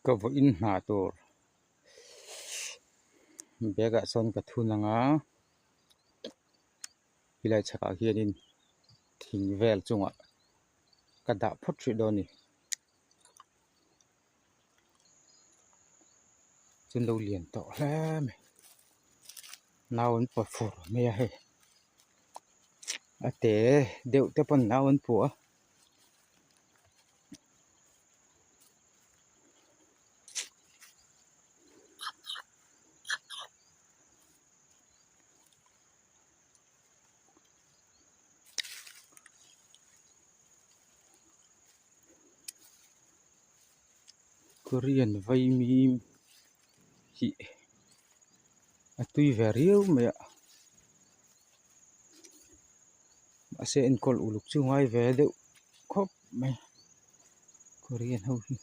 Ka vawiin hna tur bag ah sawn ka thun ang a helai chhakah hianin thing vel chungah ka dah phawt hrih dawn a ni chuan lo lian tawh hle mai nau an paw fur mai a hei a te deuh te pawn nau an pua a. Korean vaimim hi a tui ve riau mai a mahse enkawl uluk chu ngai ve deuh khawp mai korean ho hi.